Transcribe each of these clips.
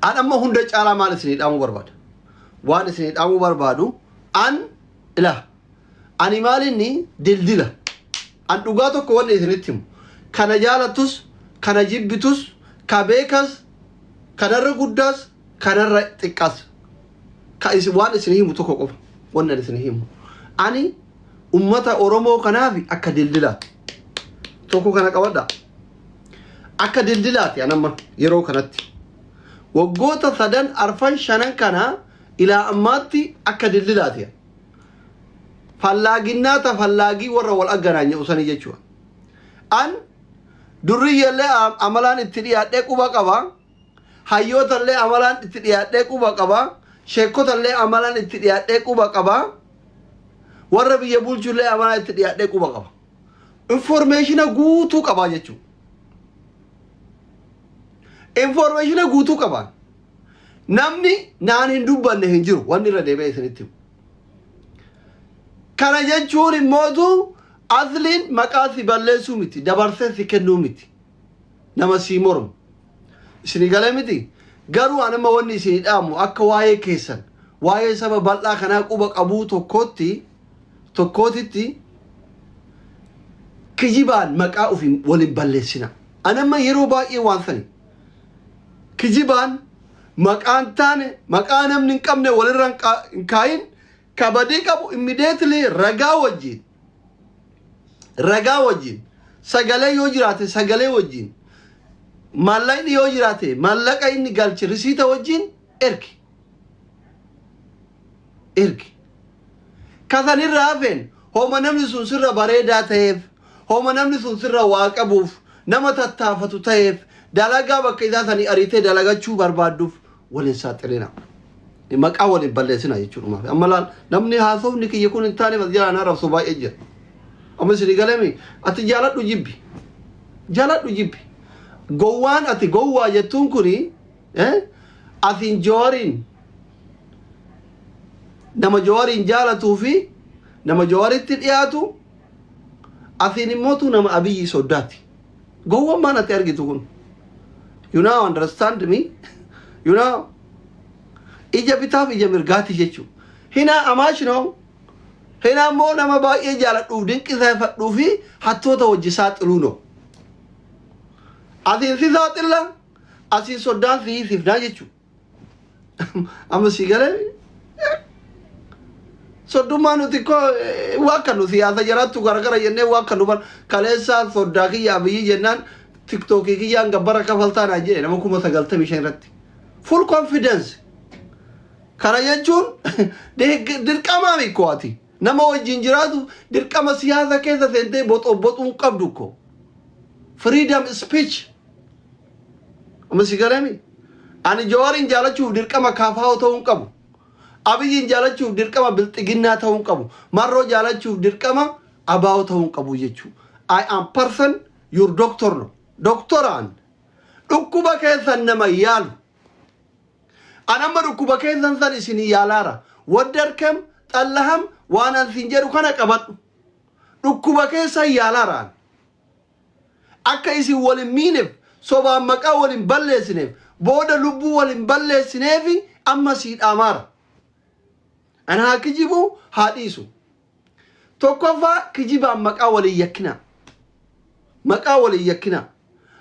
An amma hunda caalaa maal isinii dhaamuu barbaada? Waan isinii dhaamuu barbaadu, an ila ani maalinni dildila. An dhugaa tokko wanni isinitti himu. Kana jaalattus, kana jibbitus, ka beekas, kanarra guddaas, kanarra xiqqaas. Ka isin waan isin himu tokko qofa. Wanni ani isin himu. Ani ummata Oromoo kanaaf akka dildilaati. Tokko kana qabadhaa. Akka dildilaati an amma yeroo kanatti. Waggoota sadan, arfan, shanan kana ilaa ammaatti akka dildilaati. Fallaaginnaa ta fallaagii warra wal agganaanye sanii jechuudha. An durriyyallee amalaan itti dhiyaadhee quba qaba. Hayyootallee amalaan itti dhiyaadhee quba qaba. Sheekotallee amalaan itti dhiyaadhee quba qaba. Warra biyya bulchullee amalaan itti dhiyaadhee quba qaba. Information guutuu qabaa jechuudha. Information guutuu qabaan. Namni naan hin dubbanne hin jiru, wanni irra deebi'ee isinitti himu. Kana jechuun immootu asliin maqaa si balleessuu miti, dabarsee si kennuu miti. Nama sii mormu. Isinii galee miti? Garuu anama wanni isinii dhaamu, akka waa'ee keessan, waa'ee saba bal'aa kanaa quba qabuu tokkootti tokkootitti, kijibaan maqaa ofii waliin balleessina. Anamma yeroo baay'ee waan sani kijibaan maqaan taane, maqaa namni hin qabne walirra hin kaayin. Kabadii qabu immediately ragaa wajjin, ragaa wajjin, sagalee yoo jiraate sagalee wajjin, maallaqni yoo jiraate maallaqa inni galche risiita wajjin ergi, ergi. Kasanirra hafeen, homa namni sun sirra bareedaa ta'eef, homa namni sun sirra waa qabuuf, nama tattaafatu ta'eef, dalagaa bakka isaa sanii ariitee dalagachuu barbaadduuf waliin saaxilina. Maqaa waliin balleessina jechuudha. Amma laal, namni haasofni kiyya kun hin taane as jalaan arrabsu baay'ee jira. Amma isinii galemi, ati jaaladhu jibbi. Jaaladhu jibbi. Gowwaan ati gowwaa jettuun kuni atiin Jawaariin, nama Jawaariin jaalatuu fi nama Jawaaritti dhiyaatu, atiin immootu nama Abiyyi soddaati. Gowwaan maan ati argitu kun? You now understand me? You know? Ija bitaaf ija mirgaati jechuudha. Hinaa amaash no? Hinaa immoo nama baay'ee jaaladhuuf, dinqisiifadhuu fi hattoota wajji saaxiluu no. Asiin si saaxilla, asiin soddaan si hiisifnaa jechuudha. Amma si galee, soddummaa nuti ko waa akka nu siyaasa jiraattu garagara jennee waa akka nu bar kaleessaa soddaa kiyya Abiyyi jennaan, TikTokii kiyyaan gabbara kafaltaa naan jedhe nama 95,000 irratti. Full confidence. Kana jechuun dirqamaa miti ati. Nama wajjin jiraatu dirqama siyaasa keessa seentee boxoboxuun qabdu ko. Freedom speech. Amma si galeemi? Ani Jawaariin jaalachuuf dirqama KFO ta'uu hin qabu. Abiyyiin jaalachuuf dirqama Bilxiginnaa ta'uu hin qabu. Marroo jaalachuuf dirqama ABO ta'uu hin qabu jechuudha. I am person, your doctor no. Doktoraan dhukkuba keessan nama yaalu. An amma dhukkuba keessan san isinii yaalaara. ወደድክም ጠላህም waan an siin jedhu kana qabadhu. Dhukkuba keessan yaalaaraan. Akka isin wal hin miineef, sobaan maqaa wal hin balleessineef, booda lubbuu wal hin balleessineef amma sii dhaamaara. Ana haa kijibuu haa dhiisu. Tokkoffaa, kijibaan maqaa waliin yakkinaa. Maqaa waliin yakkinaa.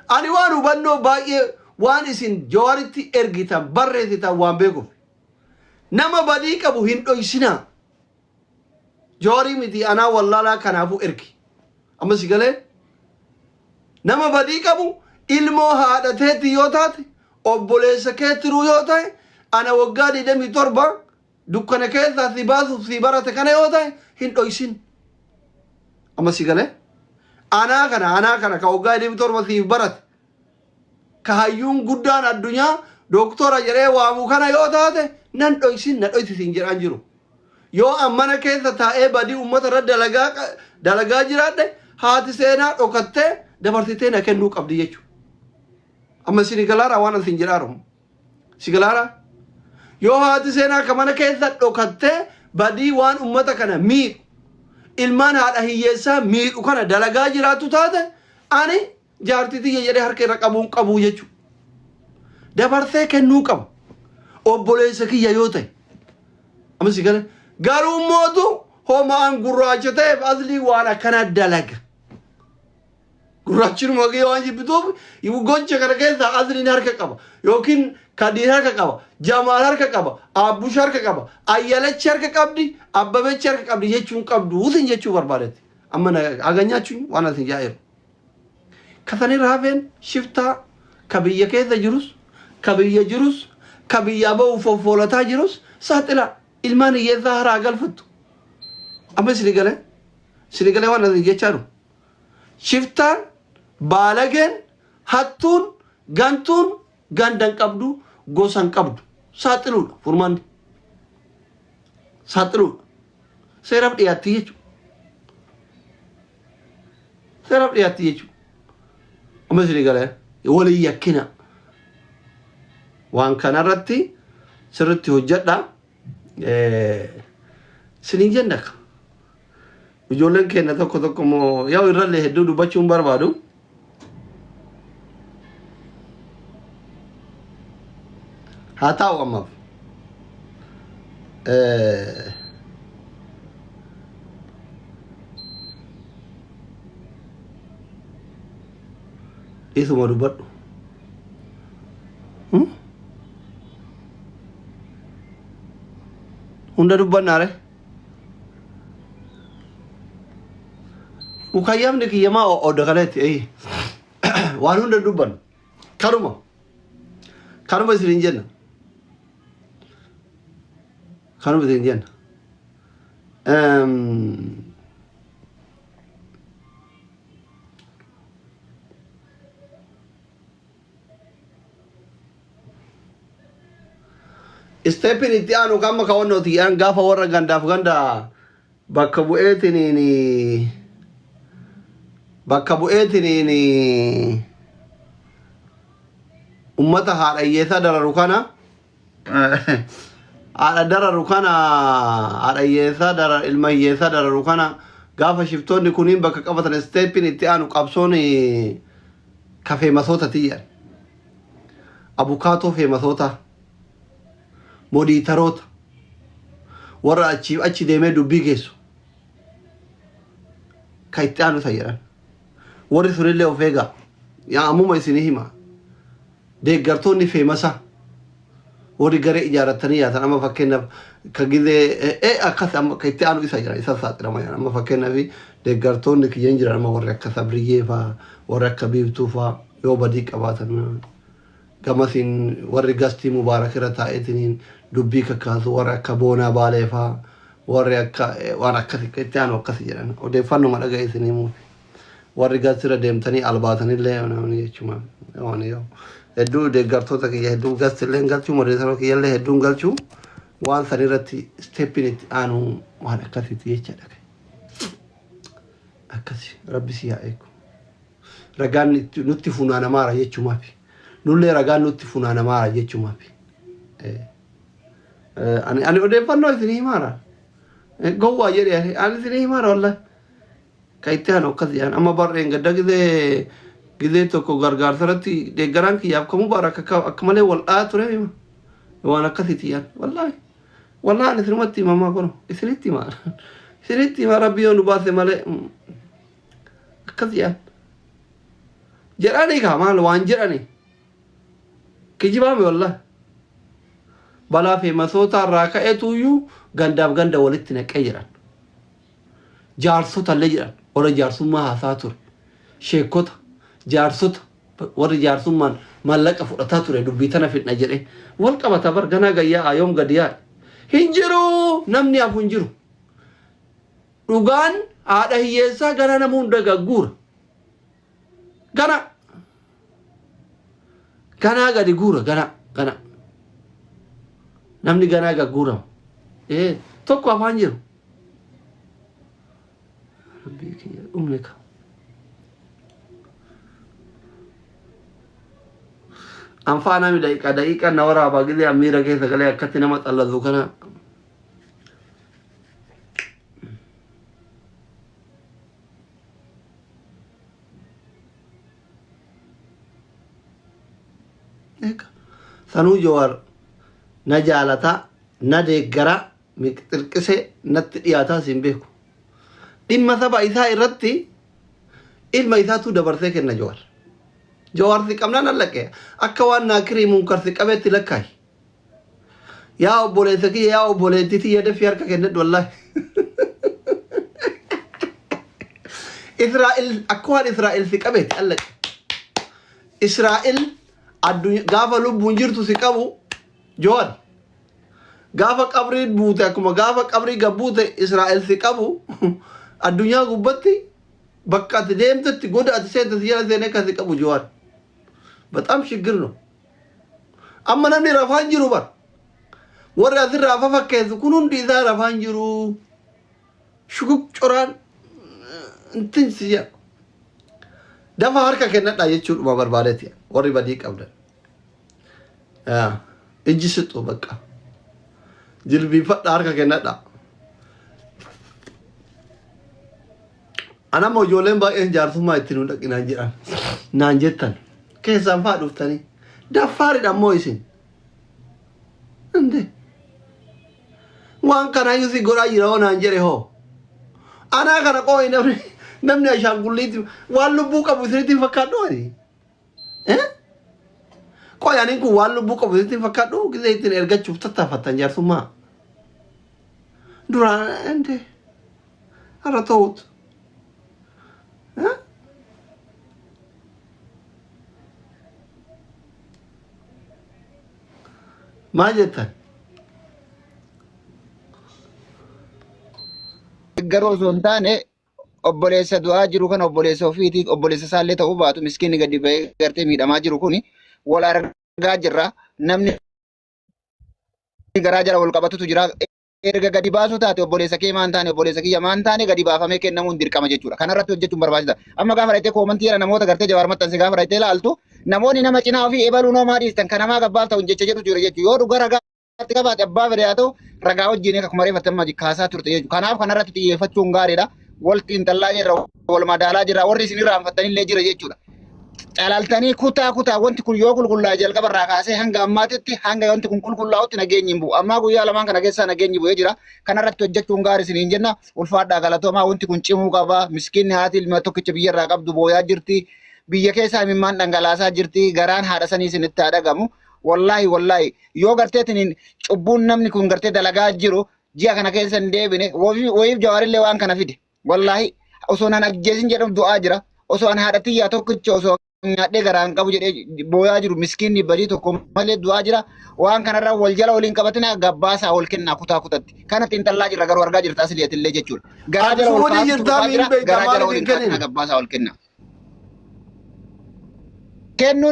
Ani waan hubannoo baay'ee waan isin Jawaaritti ergitan, barreessitan waan beekuuf. Nama badii qabu hin dhoysinaa. Jawaarii miti, anaa wallaalaa kanaafuu ergi. Amma si galee, nama badii qabu, ilmoo haadha teetti yoo taate, obboleessa keettiruu yoo ta'e, ana waggaa 27 dukkana keessaa si baasuuf si barate kana yoo ta'e hin dhoysin. Amma si galee, anaa kana ka waggaa 27 siif barate, ka hayyuun guddaan addunyaa doktora jedhee waamu kana yoo taate nan dhoysin, na dhoysisiin jedhaan jiru. Yoo an mana keessa taa'ee badii uummata irra dalagaa jiraadhe, haati seenaa dhokattee dabarsitee na kennuu qabdi jechuudha. Amma isin galaara waan isin jedhaaru. Si galaara? Yoo haati seenaa ka mana keessa dhokattee badii waan uummata kana miidhu, ilmaan haadha hiyyeessaa miidhu kana dalagaa jiraattu taate, ani jaartii tiyya jedhee harka irra qabuun qabuu jechuudha. Dabarsee kennuu qaba. Obboleessa kiyya yoo ta'e. Amma si gala. Garuu mootu homaan gurraacha ta'eef aslii waan akkanaa dalaga. Gurraachinuma kiyya waan jibbituuf gocha kana keessaa asliin harka qaba. Yookiin Kadiir harka qaba. Jamaal harka qaba. Aabbush harka qaba. Ayyalachi harka qabdi. Abbabechi harka qabdi jechuun qabdu. Usin jechuu barbaadetti. Amma haganyaachuun waan asin jaa'eeru. Kasanirra hafeen shiftaa ka biyya keessa jirus, ka biyya jirus, ka biyyaa ba'uuf foffoolataa jirus saaxila ilmaan hiyyeessaa haraa galfattu. Amma isin galee isin galee waan asin jechaa jiru. Shiftaan, baalageen, hattuun, gantuun ganda hin qabdu, gosa hin qabdu. Saaxiluudha furmaanni. Saaxiluudha. Seeraaf dhiyaatti jechuudha. Seeraaf dhiyaatti jechuudha. Amma isin galee waliin yakkina. Waan kanarratti sirriitti hojjedha. Isiniin jenna akka. Ijoolleen keenya tokko tokko immoo yoo irrallee hedduu dubbachuu hin barbaadu. Haa taa'u ammaaf. Isuma dubbadhu. Hunda dubbannaare. Mukayyamni kiyyamaa oda kaleetti eeyi. Waan hunda dubbannu. Kanuma. Kanuma isin jenna. Kanuma isin jenna. Isteeppiin itti aanu kan amma kawannooti jedhan gaafa warra gandaaf ganda bakka bu'eetiniin bakka bu'eetiniin ummata haadha hiyyeessaa dararu kana haadha dararu kana haadha hiyyeessaa dara ilma hiyyeessaa dararu kana gaafa shiftoonni kuniin bakka qabatan isteeppiin itti aanu qabsoon ka feemasoota tiyyan abukaatoo feemasoota modiitaroota warra achiif achi deemee dubbii geessu ka itti aanu isa jedhan warri sunillee of eegaa yaa ammuma isinii hima deeggartoonni feemasa warri garee ijaarratanii yaatan amma fakkeenyaaf ka gizee akkas amma ka itti aanu isa jedhan isa saaxilama jedhan amma fakkeenyaaf deeggartoonni kiyyan jiran amma warri akka Sabriyyee faa warri akka Biiftuu faa yoo badii qabaatan gamasiin warri gastii Mubaarak irra taa'eetiniin dubbii kakkaasu warri akka Boonaa Baalee faa warri akka waan akkasi itti aanu akkasi jedhan odeeffannuma dhaga'e isin himuuf warri gastii irra deemtanii albaatanillee namni jechuudha waan yoo hedduu deeggartoota kiyya hedduu gasti illee galchuu modereetoroota kiyya illee hedduun galchuu waan san irratti steeppiin itti aanu waan akkasiiti jechaadha. Akkasi rabbi si haa eegu. Ragaan nutti funaanamaara jechumaaf. Nullee ragaan nutti funaanamaara jechumaaf. Ani odeeffannoo isinii himaara. Gowwaa jedhee ani isinii himaara wallahi. Ka itti aanu akkas jedhan amma barreen gadda gizee gizee tokko gargaarsa irratti deeggaraan kiyyaaf ka mubaarak akka malee wal dha'aa ture hima. Waan akkasiiti yaan wallaahi. Wallaahi ani isinumatti himamaa kun isinitti hima. Isinitti hima rabbi yoo nu baase malee akkas jedhan. Jedhanii kaa maal waan jedhanii. Kijibaame wallaahi. Balaa feemasoota irraa ka'eetuyyuu gandaaf ganda walitti naqee jedhan. Jaarsota illee jedhan warra jaarsummaa haasaa ture. Sheekota, jaarsota, warri jaarsummaan maallaqa fudhataa ture dubbii tana fidna jedhee. Wal qabata bar ganaa gayyaa yoom gadi yaa'e. Hin jiru namni hafu hin jiru. Dhugaan haadha hiyyeessaa ganaa nama hunda gagguura. Gana ganaa gadi guura gana gana. Namni ganaa gagguurama. Ee tokko afaan jiru. Rabbii kiyya dhumne ka. Anfaa nami daqiiqaa daqiiqaa na waraabaa gizee amiira keessa galee akkatti nama xallazu kana. Eega. Sanuu Jawaar na jaalataa, na deeggaraa, xirqisee natti dhiyaataa siin beeku. Dhimma saba isaa irratti ilma isaatu dabarsee kenna Jawaar. Jawaar si qabnaan allaqee akka waan naakirii munkar si qabeetti lakkaayi. Yaa obboleessa kiyya, yaa obboleettii tiyya, dafii harka kennadhu wallaahi. Israa'el akka waan Israa'el si qabeetti allaqe. Israa'el addunyaa gaafa lubbuun jirtu si qabu Jawaar. Gaafa qabrii buute, akkuma gaafa qabrii gabbuute Israa'el si qabu, addunyaa gubbatti bakka ati deemtetti, goda ati seente si jala seenee kan si qabu Jawaar. በጣም ችግር ነው. Amma namni rafaan jiru bar. Warri asirraa fafakkeessu kun hundi isaa rafaan jiru. Shukuk coraan intin si jedha. Dafa harka kennadhaa jechuudhuma barbaadeeti warri badii qabdan. Ijji sixu bakka. Jilbiifadha, harka kennadhaa. Anamma ijoolleen baay'een jaarsummaa itti nu dhaqinaan jedhan naan jettan keessaan faa dhuftanii daffaaridha ammoo isin. Inde waan kanaayyuu si godhaa jira hoo naan jedhe hoo. Anaa kana qooyi namni ashaangulliitti waan lubbuu qabu isinitti hin fakkaadhu ani. Qooyi aniin kun waan lubbuu qabu isinitti hin fakkaadhu gisee ittiin ergachuuf tattaafattan jaarsummaa. Duraan inde har'a ta'uut. Maal jettan? Garuu osoo hin taane obboleessa du'aa jiru kana, obboleessa ofiitiif, obboleessa isaallee ta'uu baatu, miskiinni gadi ba'ee gartee miidhamaa jiru kuni wal argaa jirra. Namni garaa jala wal qabatutu jira. Erga gadi baasuu taate, obboleessa kee maan taane, obboleessa kiyya maan taane, gadi baafamee kennamuun dirqama jechuudha. Kanarratti hojjechuun barbaachisaadha. Amma gaafa dhaqxee comment jedha namoota gartee Jawaar maxxanse gaafa dhaqxee ilaaltu, namoonni nama cinaa ofii ebaluu noomaa dhiistan kan namaa gabbaaf ta'u jecha jedhu jira jechuudha. Yoo dhugaa ragaa itti qabaate, abbaa fedhe haa ta'u, ragaa wajjin akkuma reeffatte amma kaasaa turte jechuudha. Kanaaf kanarratti xiyyeeffachuun gaariidha. Wal xiinxallaa jirra, wal madaalaa jirra, warri isin irraanfattanillee jira jechuudha. Calaltanii kutaa kutaa wanti kun yoo qulqullaa'e, jalqaba irraa kaasee hanga ammaatitti, hanga wanti kun qulqullaa'utti nageenyi hin bu'u. Ammaa guyyaa lamaan kana keessaa nageenyi bu'ee jira. Kanarratti hojjechuun gaarii isiniin jenna. Ulfaadhaa, galatoomaa, wanti kun cimuu qaba. Miskiinni haati ilma tokkicha biyya irraa qabdu booyaa jirti. Biyya keessaa imimmaan dhangalaasaa jirti. Garaan haadha sanii isinitti haa dhagamu. Wallaahi wallaahi, yoo garteetiin cubbuun namni kun gartee dalagaa jiru ji'a kana keessa hin deebine, wayiif Jawaarillee waan kana fide. Wallaahi osoo nan ajjeesin jedhamu du'aa jira. Osoo an haadha tiyyaa tokkicha osoo nyaadhee garaan qabu jedhee booyaa jiru, miskiinni badii tokko malee du'aa jira. Waan kanarra wal jala waliin qabatina, gabbaasaa wal kennaa kutaa kutatti. Kana xiinxallaa jirra, garuu argaa jirta asiliyatillee jechuudha. Garaa jala wal Suudii kaa'atu jirtaa dhufaa miin jira. beektaa Garaa jala maaliif waliin hin qabatina, kennine? gabbaasaa wal kennaa. Kennuun